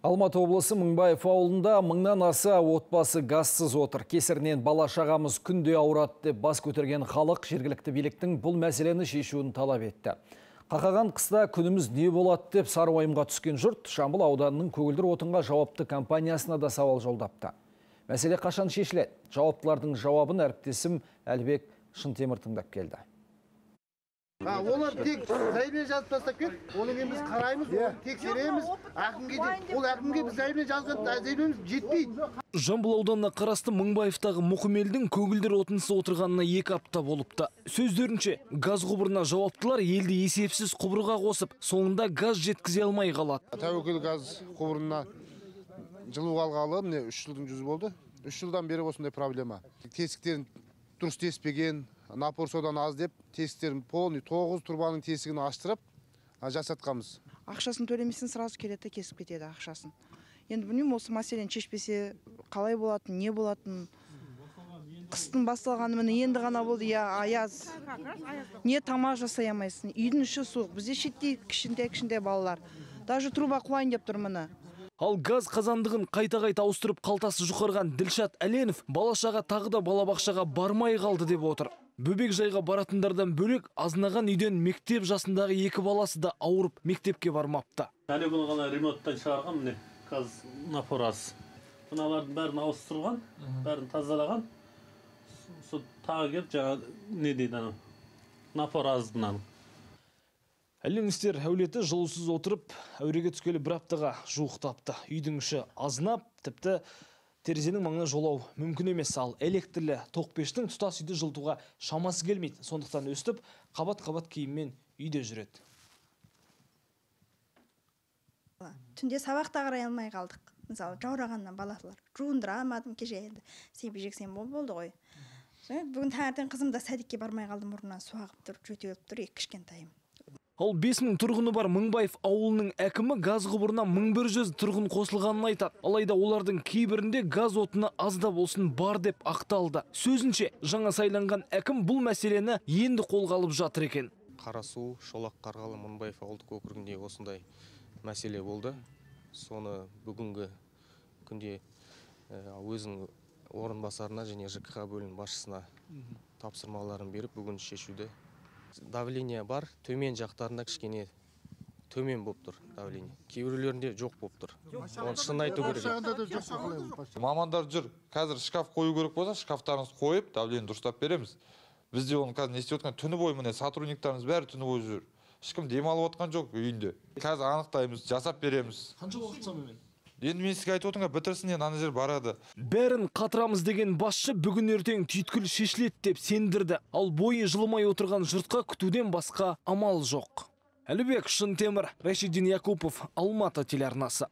Алматы облысы Мыңбаев ауылында мыңнан аса отбасы газсыз отыр. Кесірінен бала шағамыз күнде ауырады деп бас көтерген халық жергілікті биліктің бұл мәселені шешуін талап етті. Қақаған қыста күніміз не болады деп сары уайымға түскен жұрт Жамбыл ауданының көгілдір отынға жауапты компаниясына да сауал жолдапты. Мәселе қашан шешіледі? Жауаптылардың жауабын әріптесім Әлібек Шынтемір тыңдап келді. Олар тек заявление жазып тастап кет, оны кейін біз қараймыз, оны тексереміз, әкімге де, ол әкімге біз заявление жазған заявлениеміз жетпейді. Жамбыл ауданына қарасты Мыңбаевтағы Мұқымелдің көгілдір отынсыз отырғанына 2 апта болыпты. Сөздерінше, газ құбырына жауаптылар елді есепсіз құбырға қосып, соңында газ жеткізе алмай қалады. Тәуекел газ құбырына жылу алғалы міне 3 жылдың жүзі болды. 3 жылдан бері осындай проблема. Тесіктерін дұрыс теспеген, напор содан аз деп тесіктерін полный 9 трубаның тесігін аштырып жасатқанбыз. Ақшасын төлемесең сразу келеді, кесіп кетеді ақшасын. Енді білмеймін, осы мәселені шешпесе қалай болатын, не болатын. Қыстың басталғаны міне енді ғана болды, я аяз. Не тамақ жасай алмайсың, үйдің іші суық. Бізде шеттей кішкентай-кішкентай балалар. Даже труба құлайын деп тұр міне. Ал газ қазандығын қайта-қайта ауыстырып қалтасы жұқарған Ділшат Әленов бала-шаға тағы да балабақшаға бармай қалды деп отыр. Бөбекжайға баратындардан бөлек азынаған үйден мектеп жасындағы 2 баласы да ауырып мектепке бармапты. Әлі күні ғана ремонттан шығарған, міне газ напор аз. Мыналардың бәрін ауыстырған, бәрін тазалаған. Сол тағы келіп жаңа не дейді анау? Напор аз мынаның. Әленовтер әулеті жылусыз отырып, әуреге түскелі бір аптаға жуықтапты. Үйдің іші азынап, тіпті терезенің маңына жолау мүмкін емес. Ал электрлі тоқ пештің тұтас үйді жылытуға шамасы келмейді. Сондықтан өстіп қабат-қабат киіммен үйде жүреді. Түнде сабақ та қарай алмай қалдық. Мысалы, жаурағаннан балалар жуындыра алмадым кеше енді. Сенбі жексенбі болды ғой. Бүгін таңертең қызым да садикке бармай қалды, мұрнынан су ағып тұр, жөтеліп тұр, екі кішкентайым. Ал 5000 тұрғыны бар Мыңбаев ауылының әкімі газ құбырына 1100 тұрғын қосылғанын айтады. Алайда олардың кейбірінде газ отыны аз да болсын бар деп ақталды. Сөзінше, жаңа сайланған әкім бұл мәселені енді қолға алып жатыр екен. Қарасу, Шолақ Қарғалы, Мыңбаев ауылдық округінде осындай мәселе болды. Соны бүгінгі күнде өзінің орынбасарына және ЖКХ бөлім басшысына тапсырмаларын беріп, бүгін шешуді. Давление бар, төмен жақтарында кішкене төмен болып тұр давление. Кейбіреулерінде жоқ болып тұр. Оны шын айту керек. Мамандар жүр, қазір шкаф қою керек болса, шкафтарымызды қойып, давление дұрыстап береміз. Бізде оны қазір не істеп отқан, түні бойы міне сотрудниктарымыз бәрі түні бойы жүр. Ешкім демалып отқан жоқ үйінде. Қазір анықтаймыз, жасап береміз. Қанша уақыт шамамен? Енді мен сізге айтып отырмын, бітірсін, енді ана жер барады. Бәрін қатырамыз деген басшы бүгін ертең түйткіл шешіледі деп сендірді. Ал бойы жылымай отырған жұртқа күтуден басқа амал жоқ. Әлібек Шынтемір, Рашидин Якупов, Алматы телеарнасы.